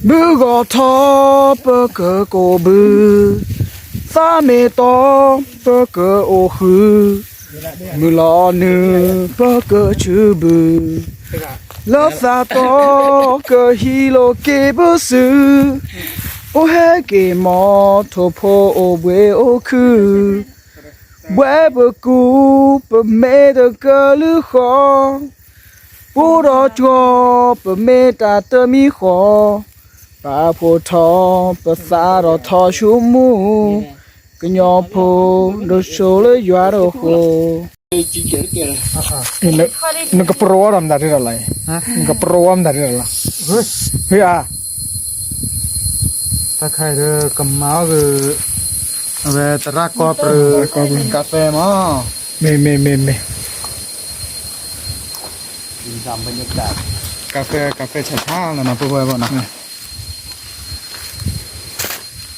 ဘုဂီၢ်ထီၣ်ပကကိးဘု, သးမ့ၢ်တီပကအိၣ်ဃု, မုၢ်လီၤနုာ်ပကဆူဘု, လၢသးတီကဟံးလိာ်က့ၤပစု, အိၣ်ဟဲက့ၤမီထိၣ်ဖိ အိၣ်ဘှ့ၣ်အိၣ်ခု, ဘှဲပကူပမ့ၢ်တကလုာ်ဃီ, ပူဒီးကၠီပမ့ၢ်တၢ်တမံၤဃီ, ပာ်ဖှိၣ်ထီၣ်ပသးဒီးထီၣ်ဆူမူ, ကညီဖိဒိၣ်စိလၢယွၤတဃိ. နကပရိဝဲဒီးမတၤဒ်ဒီးလီၤ, နကပရိဝဲမတၤဒ်ဒီးလီၤ, ဟ့ၣ်ဧါ, တၢ်ခါအံၤဒီးကမၤအီၣ်က့ၤ, အဝဲသရၣ်ကီၢ်ပြၢ, ကီၢ်ပြၢ, ကၣ်ဖဲမး, မ့ၢ်မ့ၢ်မ့ၢ်မ့ၢ်, ကၣ်ဖဲ ကၣ်ဖဲဆးဆးလီၤနီၤ ပဝဲဘၣ်နီၤ,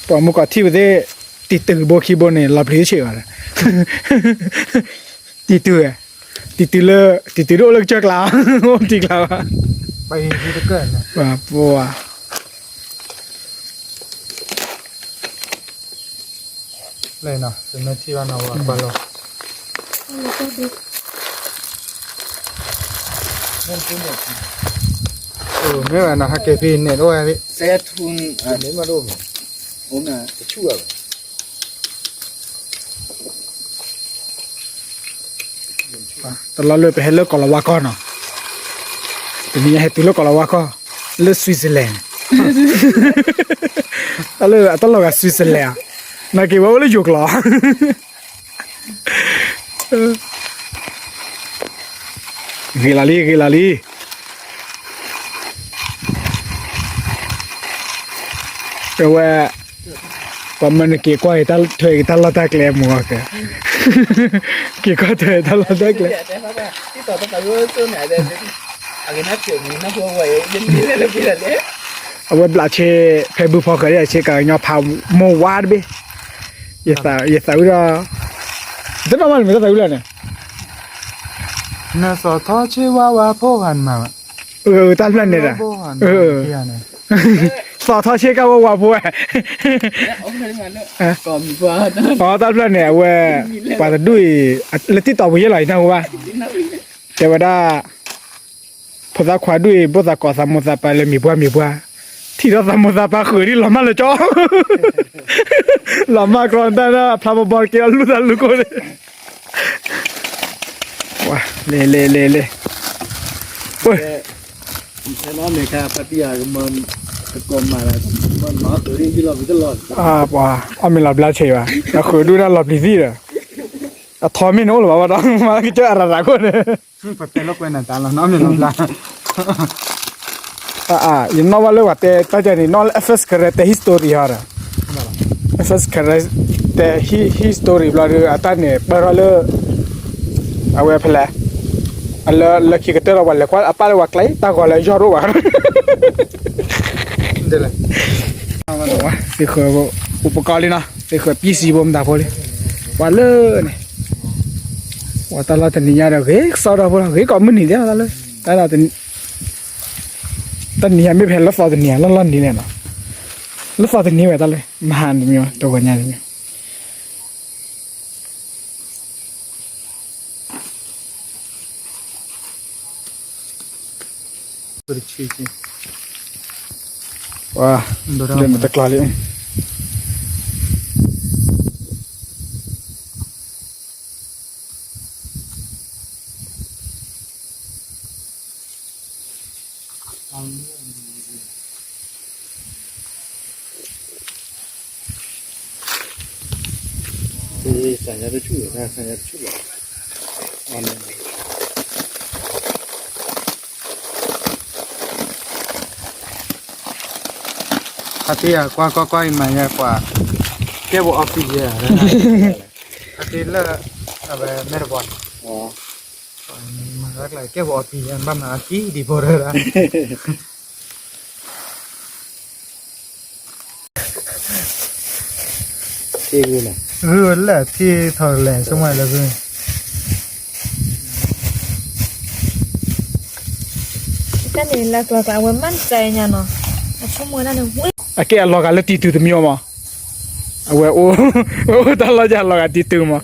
ပှၤမူကီၢ်ထံၣ်ပသ့ၣ်, တံၤတုၤဘိခံဘိန့ၣ် လီၤပျံၤဆံးဘၣ်ဒီး, တံၤတုၤ, တံၤတုၤလၢ, တံၤတုၤလၢအိၣ်လၢကစၢၢ်ကျါ, အိၣ်တံၤကျါဘၣ်, ပှၤ, လၢနီၤ တမ့ၢ်ထံၣ်ဘၣ်နီၤ ဝဲကွၢ်လီၤ, မ့ၢ်ဝဲနီၤ ဟဲက့ၤဖဲန့ၣ်တအိၣ်ဝဲ, တဆူၣ်ဝဲ တလီၤလၢပဟဲလၢကီၢ်လီၤဝါကီၢ်နီၤ, တနံၤညါဟဲတုၤလၢကီၢ်လီၤဝါကီၢ်, လၢ Switzerland, တၢ်လၢအတၢ်လီၢ်ဂၤ Switzerland ဧါ, နာ်က့ၤဝဲအိၣ်လၢယိၤကျိာ်, ဂ့ၤလီၤလံ ဂ့ၤလီၤလံ. အဝဲ, ပှၤမၢနက့ၤကွၢ်က့ၤထွဲက့ၤတၢ်လီၢ်တၢ်ကျဲမူဂီၢ်ကဲ, က့ၤကွၢ်ထွဲတၢ်လီၢ်တၢ်ကျဲ, အဝဲဘျးဆ့ဖဲဘုဖီဃဲၤဆ့ကၤကညီဖးမိၢ်ဝါတဘ့ၣ်, ယသးဝံၣ်ဒီး, တနီၣ်မးန့ၣ်မ့ၢ်တၢ်သးဝံၣ်လီၤန့ၣ် နစီၤထီဆ့ဝါဝါဖိဂၤနမၤဘၣ်, တၢ်ဖျၢၣ်န့ၣ်ဒီး, စီၤထီဆ့ကၤဝါဝါဖိဝဲ, တၢ်ဖျၢၣ်န့ၣ် အဝဲ, ပှၤတဒူၣ်အံၤ, လၢ TikTok ပူၤယဲလီၤ ယနၢ်ဟူဘၣ်, တဲဝဲဒၣ်, ဖိသၣ်ခွါဒူၣ်အံၤ ဘိၣ်သးကိးသးမိၢ်သးပၢ်လၢမံၤပှၢ်မံၤပှၢ်, ထံၣ်ဒီးသးမိၢ်သးပၢ်ဃုာ်ဒ်လီၤမၢ်လၢကၠီ, လီၤမၢ်ကြီတၢ်ဒီးဖျါဘီဘီက့ၤအီၤလူၢ်သးလူၢ်ကိၢ်န့ၣ်, လဲၤလဲၤလဲၤလဲၤ, ပှၤ, အီၣ်မ့ၤလီၤဘျါဆဲးဘၣ်, အဃုာ်ဒူၣ်တၢ်လီၤပျံၤသံဒီး, အထီမ့ၢ်န့ၣ်အိၣ်လၢၤဘၣ်ဘၣ်ဒီး မၤကစၢၢ်အရၤရၤခိၣ်န့ၣ် ပတဲလီၤကွဲးနၤတၢ်လီၤ နီၢ်မ့ၢ်လီၤဘျါ, ယနီၣ်ဘၣ်လၢပှၤတဲတၢ်ကဲန့ၣ် နီၣ်လၢ F S Karen တဲ history ဟီဒီး, F S Karen တဲ history ဘျီဒီး အတၢ်န့ၣ် ပၢၢ်ထီၣ်လၢ အဝဲဖဲလဲၣ်, အလၢလၢခံကတၢၢ်ဒီး ပှၤလဲၤကွၢ်အပၢ်လၢပှၤကျဲ တၢ်ဂီၤလၢယီၢ်တအိၣ်ဘၣ်, သ့ၣ်ဃၢၤ ပကီၢ်လံနီၤ သ့ၣ်ဃၢၤ ပံစံးဖိမတၤဖိလံ, ပှၤလၢန့ၣ် ပှၤတၢ်လီၢ်တနံၤညါဒီး ဂ့ၤကစီဒီဖိလီၤ ဂ့ၤကိးမုၢ်နံၤဒဲးလီၤ တၢ်လၢ, တၢ်လၢ, တနံၤညါမ့ၢ်ဖဲလၢသီတနံၤ လၢလီၢ်နံၤလဲၣ်နီၤ, လၢသီတနံၤဝဲတၢ်လၢ မဟါတမံၤ တဂီၤညါတမံၤ ပှၤ, ဒ်မတကျါလံ အတကွၢ်ကွၢ်ကွၢ်အံၤမၤယဲကွၢ်, ကဲဘိးအီပံယဲ, အတလၢ, အဝဲမဲာ်တဘီ, မၤကဲဘိးအီပံယဲ ဘၣ်မၤအကံဒံးဖိတဒၣ် ဂုၢ်လၢထံထီၣ်လဲၣ် ဆိကမိၣ်လၢဂုၢ်, တၢ်န့ၣ်လၢကျီကျါ အဝဲမၤစၢၤညါနီၤ, အကဲအလီၤဂာ်လၢတံၤတုၤတမံၤမး, အဝဲအိၣ်, ဝဲအိၣ်တၢ်လီၢ်ယၤလီၤဂာ်တံၤတုၤမး,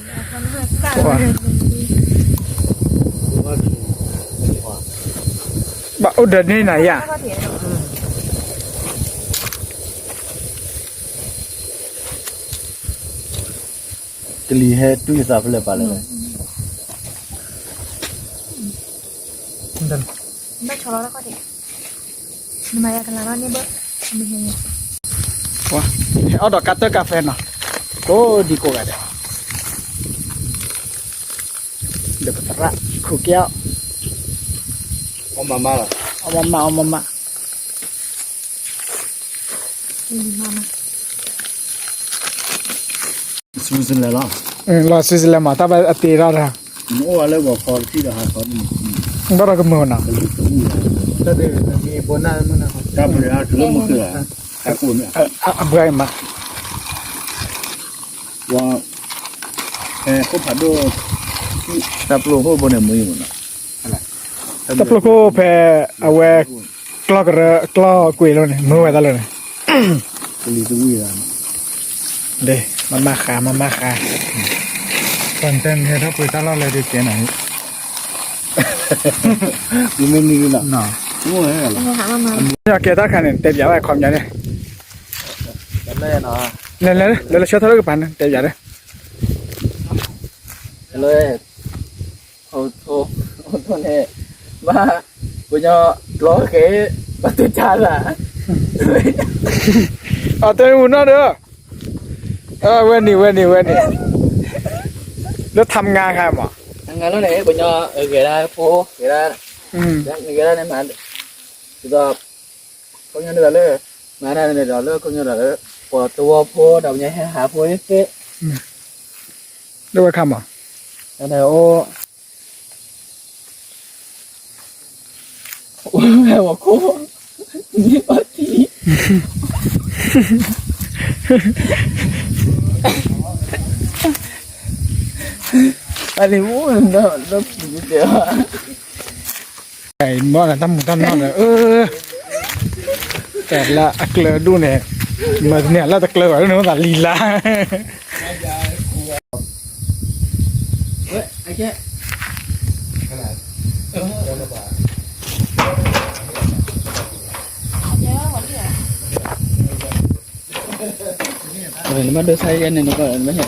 ဘၣ်အိၣ်ဒီးန့ၢ်နၤယၤ ကလံၤဟဲတူၢ်ယသးဖဲလဲၣ်ပာ်လဲၣ်, ဘၣ်ဆီလီၤတၢ်ခီၣ်ထံး, နမၤယၤကလၤဘၣ်န့ၢ်ဘၣ်, ဟဲအီၣ်ဒီးကါတၢၢ်ကါဖဲနီၤ, ကိးဒံကိးဂၤဒဲး, ဒီးပသရၣ်ခိးကဲအီၣ်, အီၣ်မးမးလီၤ, အီၣ်မးမး အီၣ်မးမး Switzerland လီၤ, လီၤ Switzerland မး တၢ်ဘၣ်အတ့ထီၣ်တၢ်, အိၣ်ဝဲလၢဂီၤခီတထံၣ်ဒီးဟးခီ, ဘၣ်ဒီးကမုာ်နီၤ, တၢ်ပှဲၤအါတလၢမုာ်ဃုာ်, အဘှါအံၤမး, ဝဲ, ဖဲခိၣ်ဖးဒိၣ်, တၢ်ပျိခိၣ်ဘိန့ၣ်မုာ်အံၤမးနီၤ, တၢ်ပျိခိၣ်ဖဲ, အဝဲ, ကျီၢ်ကရၢ ကျီၢ်ကွံာ်လီၤန့ၣ် မုာ်ဝဲတၢ်လၢာ်န့ၣ်, ကလံၤတဝံၣ်လီၤ, မၤမၤဃါ မၤမၤဃါ, ပှၤတဲဟဲထီၣ်ပှ့ၤတၢ်လီၢ်လၢဒုးကဲနၤ, မ့ၢ်နံၤလီၤ, ကဲတၢ်ခါန့ၣ် တဲပၠးဝဲခီပညီန့ၣ်, လဲၤလဲၤလဲၤလၢဆၢထၢၣ်လၢကပၤန့ၣ် တဲပၠးလၢ အထိန့ၣ်, ဘၣ်, ပညီကျီဃဲ, ဘၣ်တူၢ်တၢ်လၢ, အတဲမုၢ်နီၢ်ဒီး, ဝဲန့ၣ် ဝဲန့ၣ် ဝဲန့ၣ်, လၢထါမငါခါမး, ထါမငါလီၤန့ၣ် ပညီဂဲၤဒၣ်ဖိ, ဂဲၤဒၣ်, ဂဲၤဒၣ်န့ၣ်မး, ဒ်သိး, ခီပညီန့ၣ်ဒီးလၢ, မၤဒၣ်န့ၣ်ဒီးလၢခီပညီဒီးလၢ, ပှၤသဝီဖိဒီးပညီဟဲဟးဖိသ့, လၢဝဲခါမး, အိၣ် ဝဲခိၣ်, န့ၢ်ပှၤထံ, အန့ၣ်မ့ၢ်ဒီးပူၤတဲဘၣ်, မ့ၢ်တၢ်မူၤတၢ်နီၢ်ဒီး, တဲလၢအကျၢၤဒိၣ်န့ၣ်, မၤတန့ၢ်လၢတကျၢၤဘၣ်န့ၣ် မ့ၢ်သးလံၤလါ နဘၣ်ဒိဆါယဲန့ၣ် နဘၣ်ဟဲ, ပှၤမ့ၢ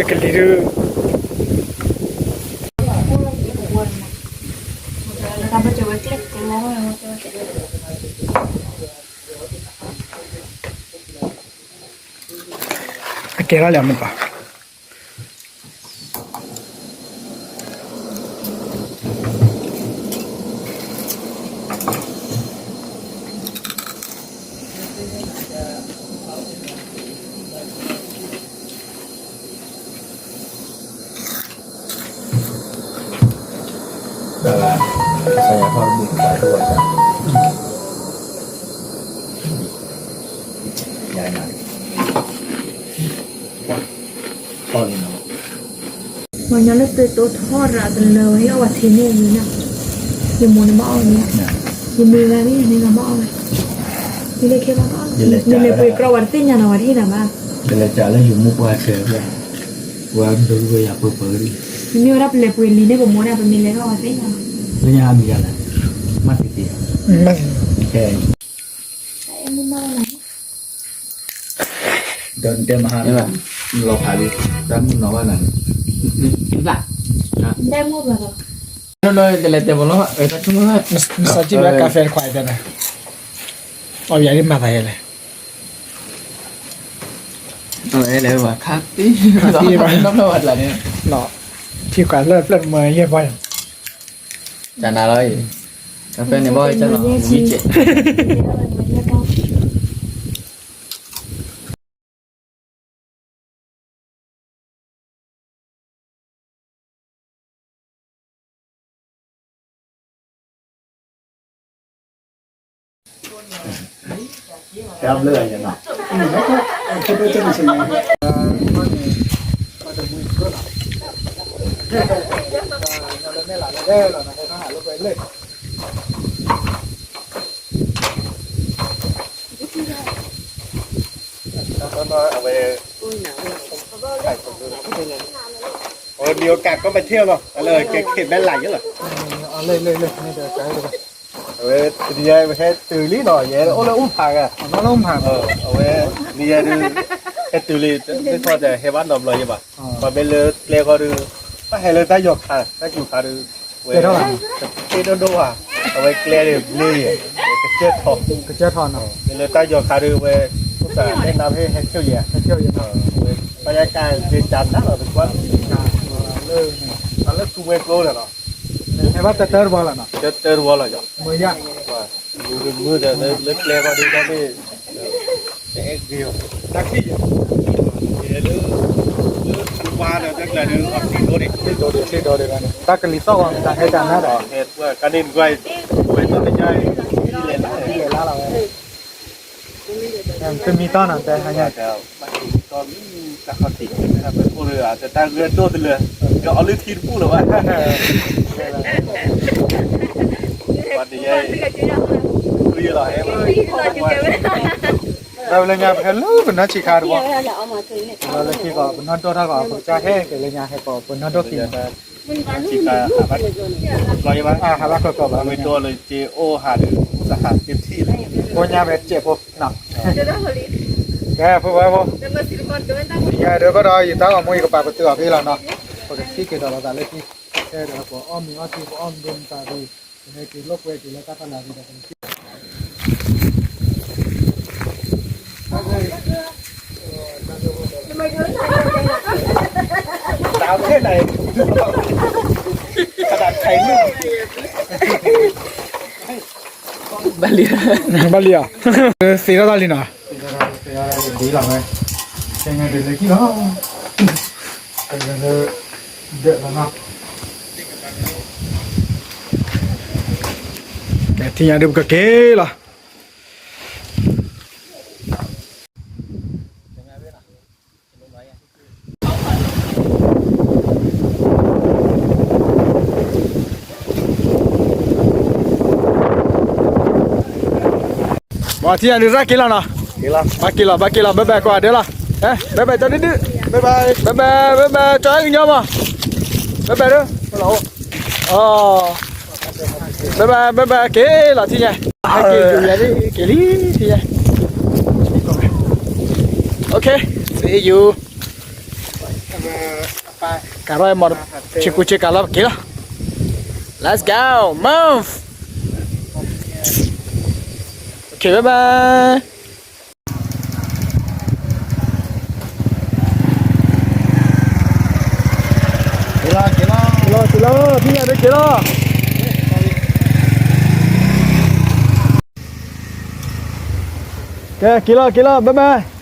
်ကလံၤဒုး, အကဲထီၣ်လၢမ့ၢ်ပှၤ ပှၤညီလၢပတိထီၣ်ရၤတလၢဝဲ ဟ့ၣ်အီၣ်ဝဲထံန့ၣ်အံၤနီၤ, ယမိၢ်န့ၣ်ဘၣ်အီၣ်ဝဲန့ၣ်, ယမ့ၢ်ဂၤန့ၣ် ယမ့ၢ်ဂၤဘၣ်အီၣ်ဝဲ, ယလၢခဲဘၣ်ဘၣ်, ယလဲၤပှ့ၤကြီဝဲတသ့ၣ်ညါနီၤ ဝဲတဟ့ၣ်နၤဘၣ်, ယလဲၤကးလၢယမိၢ်ပှၢ်ဆဲး, ဝဲဒိဝဲယၤပၢပၢဒ်, ယမ့ၢ်ဝဲဒၣ်ပလဲၤပှ့ၤလံာ်န့ၣ် ပမိၢ်ဒၣ်ပမ့ၢ်လဲၤထီၣ်ဝဲသ့ၣ်ညါ, လၢညါဟးမံၤယၤလဲၣ်, မၤသ့သ့, ခဲ ဒီးနတဲမဟါန့ၣ်, နလီၤဖးလံ, တၢ်မုၢ်နီၤဘၣ်နၤန့ၣ်, နတဲမုၢ်ဘၣ်လီၤ, နတဲမုၢ်ဘၣ်, နစးထံၣ်ဝဲကါဖဲတခွးတဲနၤ, အီယၤဒ်မၤသးယဲလဲၣ်, လဲၣ်ဝဲခါတံၢ်, ခါတံၢ်ဘၣ်, ထံခွးလၢဖျၢၣ်မၢယဲၢ်ပှၤ, တနၤလီၤအံၤ, ကါဖဲန့ၣ်ဘၣ်ကၢ်လီၤ, ဝံကဲး တၢ်ဘျုးယနီၤ, အဝဲ အဝဲမ့ၢ်အိၣ်ကးကီၢ်ပထ့ၣ်လီၤ, အလၢကဲခ့ဘဲလးယလီၤ, အဝဲတနံၤညါဝဲဟဲတုၤလံနီၤ, ယဲအိၣ်လၢအူဖးဂၤ, အဝဲတနံၤညါဒုး ဟဲတုၤလံ, တခီဒီးဟဲဘၣ်နီတဘျီယဘၣ်, ပှၤမ့ၢ်လၢကျဲဃီဒုး ဘၣ်ဟဲလၢတၢ်ယီၤခါ တၢ်စူၤခါဒုး ဝဲ တ့ဒိၣ်ဒိၣ်ဧါ, အဝဲကျဲန့ၣ်ဘျ့ယဲၢ်, ကစၢၢ်ထီ, ကစၢၢ်ထီနီၤ, မ့ၢ်လၢတၢ်ယီၤခါဒုးဝဲ အိၣ်သးလဲၣ်နါဖဲဟဲဆၢယဲၢ်, ဟဲဆၢယဲၢ်နီၤ, ပှၤယကစ့တၢ်နါလီၤတကွၢ်, လၢသူဝဲကျိလီၤနီၤ, ဟဲဘၣ်တၢ်တၢတဘီလီၤနီၤ, တၢ်တၢတဘီလီၤယီၤ, မုၢ်ယါ မုၢ်ဒီး လၢကျဲဃီဒုး တၢ်မ့ၢ် တအဲၣ်ဂ့ၤအီၤ, တၢ်ခံးယဲၢ်, လၢ လၢပှၤဒီးတၢ်ကျါဒုး အီၣ်ချံဒိၣ်ဒံး, ချံဒိၣ်ဒံး ချံဒိၣ်ဒံးဘၣ်န့ၣ် တၢ်ကလံၤသီၣ်ဂီၤ တၢ်ဟဲတၢ်နါဒီး ဟဲပှၤကန့ၣ်နကွၢ်, ဝဲတၢ်တညါ လဲၤလါ လဲၤလါလီၤဝဲ, တမံသီနီၤ တဲဟါညါ တၢ်ခီၣ်ထံး တၢ်ပၢၤခိၣ်ဒီး တၢ်ဂၢၢ်ဒိၣ်တလၢာ်, ဒီးအီလုၢ်ထံတပူၤလၢၤဘၣ်, ပှၤတယဲၢ် လီၤဟဲ တၢ်ဝဲလၢညါ ပဟဲလၢပနီၢ်ဆံးခါတဘီ, လၢခံကီး ပနီၢ်ဒိၣ်ထီၣ်ကီး ပကစၢ်ဟဲက့ၤလၢညါ ဟဲကီး ပနီၢ်ဒိၣ်ခံ ဟးဘၣ်ကီးကီးဘၣ်, မ့ၢ်တိၢ်လၢက့အိၣ်ဟးဒီး သဟးက့ထံၣ်လၢ ဖိညါဝဲစဲးဖိနီၤ, ကဲ ဖိဝဲဖိ, ယၤဒုးကဒီး ယတၢ်ဂီၤမူ ယကပာ်ပတုာ်အီၤဖဲလီၤနီၤ, ပကထံၣ်က့ၤဒီးလီၤသးလၢခံ, ခဲဒီးပအီၣ်မ့ၤအီထံ ပအီၣ်မ့ၤဒိမတၤဒုး, ပဟဲက့ၤလိာ်ကွဲက့ၤလၢတၢ်ဖီလာ်ဒုးဒီး ဘၣ်လံဧါ, သ့ထီၣ်တၢ်လံနီၤ, ဒ်လီၤဝဲ, ကဲညါဒုးလၢခံလီၤ, ကဲလၢဒၢးလီၤနီၤ, ကဲထံၣ်ညါဒုးပကက့ၤလီၤ. ဘၣ်ထံၣ်ညါဒုးရၣ်က့ၤလီၤနီၤ, ဘၣ်က့ၤလီၤ ဘၣ်က့ၤလီၤ ဘဲဘဲကိးဂၤဒဲးလီၤ, ဘဲဘဲကၠီဒုဒု, ဘဲဘဲ ဘဲဘဲ ကၠီအဲၣ်ကညီမး, ဘဲဘဲဒု, ဘဲဘဲ ဘဲဘဲ က့ၤလီၤထံၣ်ညါ, က့ၤလံ ထံၣ်ညါ, okay, see you. ကးထီၣ်မီၢ် ဆ့ကူဆ့ကၤလီၤ ပက့ၤလီၤ, let's go, move, okay, bye bye. က့ၤလီၤ က့ၤလီၤ က့ၤလီၤ ထံၣ်ညါဒုးက့ၤလီၤ, ကဲ က့ၤလီၤ က့ၤလီၤ bye bye.